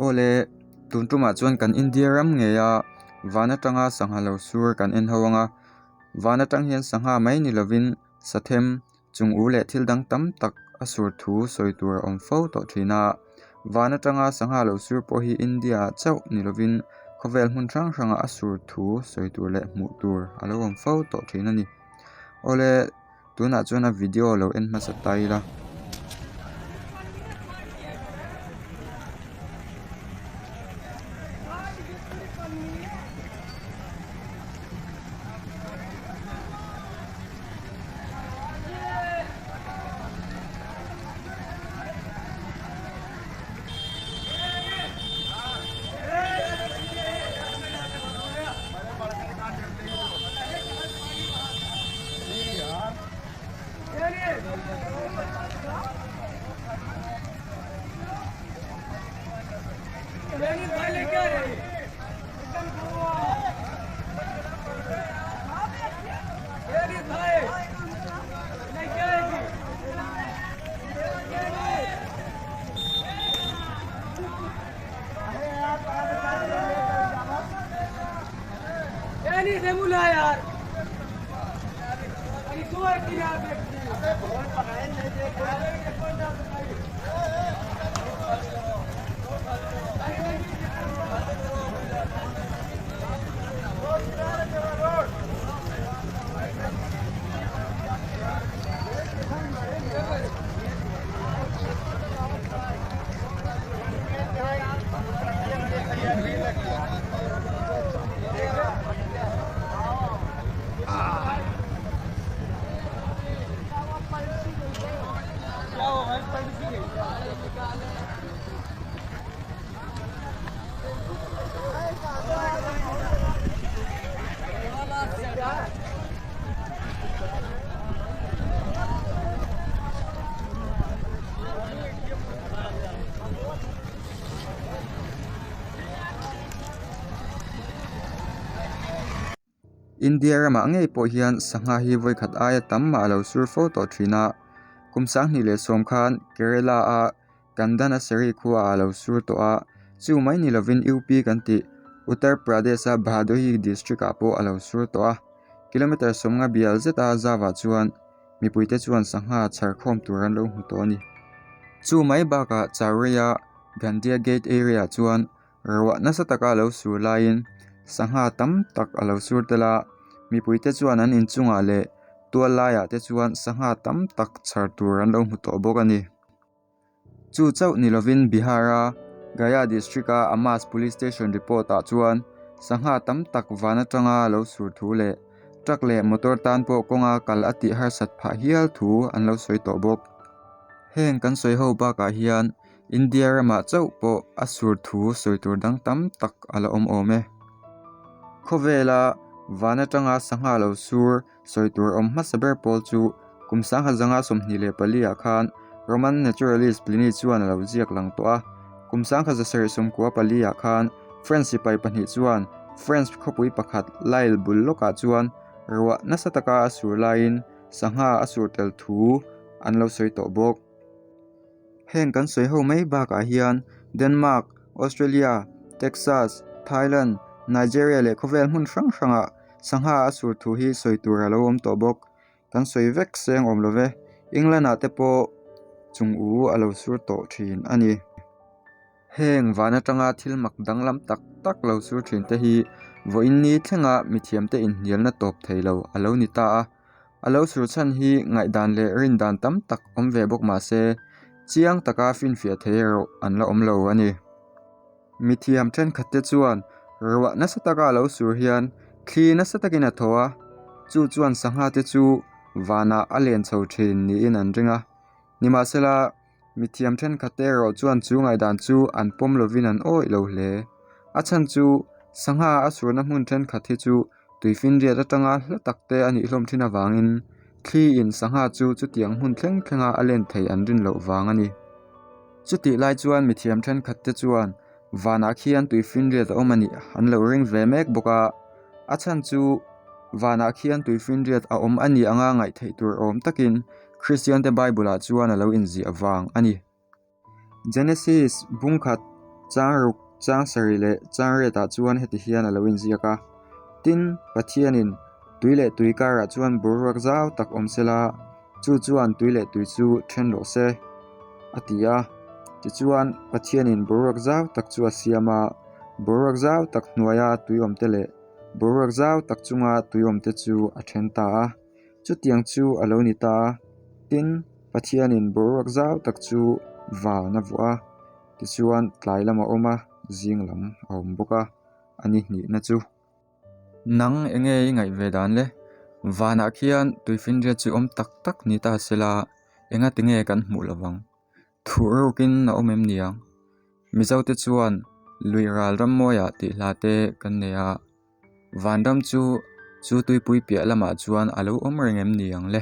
Awle, tun tumah chuan kan India ram ngeia van atanga sangha lo sur kan en ho anga, van atang hian sangha mai ni lovin sathem chung u leh thil dang tam tak a sur thu sawi tur a awm fo tawh thin a. Van atanga sangha lo sur pawh hi India ah chauh ni lovin khawvel hmun hrang hrangah a sur thu sawi tur leh hmuh tur a lo awm fo tawh thin a ni. Awle. Tunah chuan a video lo en hmasa ta ila. India ramah ngei pawh hian sangha hi vawikhat aia tam mah a lo sur fo tawh thin a, kum 2010 khan Kerala a Kandanasari khuaah a lo sur tawh a, chu mai ni lovin UP kan tih Uttar Pradesh a Bhadohi district ah pawh a lo sur tawh a, kilometre 50 bial zeta zavah chuan mipuite chuan sangha chhar khawm tur an lo hmu tawh a ni. Chu mai bakah Chauria Gandhia Gate area chuan ruah nasa taka a lo sur laiin sangha tam tak a lo sur tel a, mipuite chuan an inchungah leh tual laiah te chuan sangha tam tak chhar tur an lo hmu tawh bawk a ni. Chu chauh ni lovin Bihar-a Gaya district-a Amas police station report-ah chuan sangha tam tak van atanga lo sur thu leh truck leh motor tan pawh kawnga kal a tih harsat phah hial thu an lo sawi tawh bawk. Heng kan sawi ho bakah hian India ramah chauh pawh a sur thu sawi tur dang tam tak a la awm awm e. Khawvela van atanga sangha lo sur Sawi tur awm hmasa ber pawl chu kum 1924 ah khan Roman naturalist Pliny chuan a lo ziak lang tawh a. Kum 1794 ah khan French sipai pahnih chuan French khawpui pakhat Lille bul lawkah chuan ruah nasa taka a sur laiin sangha a sur tel thu an lo sawi tawh bawk. Heng kan sawi ho mai bakah hian Denmark, Australia, Texas, Thailand, Nigeria leh khawvel hmun hrang hrangah Sangha a sur thu hi sawi tur a lo awm tawh bawk. Kan sawi vek seng awm lo ve. England ah te pawh chung u a lo sur tawh thin a ni. Heng van atanga thil mak danglam tak tak lo sur thin te hi vawiin ni thlenga mithiam te inhnialna tawp thei lo a lo ni ta a. A lo sur chhan hi ngaihdan leh rindan tam tak awm ve bawk mah se chiang taka finfiah thei erawh an la awm lo a ni. Mithiam thenkhatte chuan ruah nasa taka a lo sur hian thli nasa takin a thaw a, chu chuan sangha te chu vanah a len chho thin niin an ring a. Nimahsela, mithiam thenkhatte erawh chuan chu ngaihdan chu an pawm lovin an awih lo hle. A chhan chu sangha a surna hmun thenkhat hi chu Tuifinriat atanga hla tak te a nih hlawm thin avangin thli in sangha chu chutiang hmun thleng thlenga a len thei an rin loh vang a ni. Chutih lai chuan mithiam thenkhat te chuan vanah khian tuifinriat a awm a nih an lo ring ve mek bawk a, a chhan chu vanah khian tuifinriat a awm a nih anga ngaih theih tur awm takin Kristiante Bible ah chuan a lo inziah vang a ni. Genesis bung khat Chang ruk, chang sarih leh chang riatah chuan heti hian a lo inziak a, Tin, Pathianin tui leh tui karah chuan boruak zau tak awm sela, chu chuan tui leh tui chu then rawh se, a ti a. Tichuan, Pathianin boruak zau tak chu a siam a, boruak zau tak hnuaia tui awmte leh boruak zau tak chunga tui awmte chu a then ta a. Chutiang chu a lo ni ta a, tin, Pathianin boruak zau tak chu van a vuah a, tichuan tlai lam a awm a, zing lam a awm bawk a, a ni hnihna chu. Nang enge i ngaih ve dan le? Vanah khian tuifinriat chu awm tak tak ni ta sela, enga tinge kan hmuh lo vang? Thuh rukin a awm em niang? Mizote chuan lui ral ram mawiah tih hla te kan nei a, vanram chu chu tuipui piah lamah chuan a lo awm reng em niang le?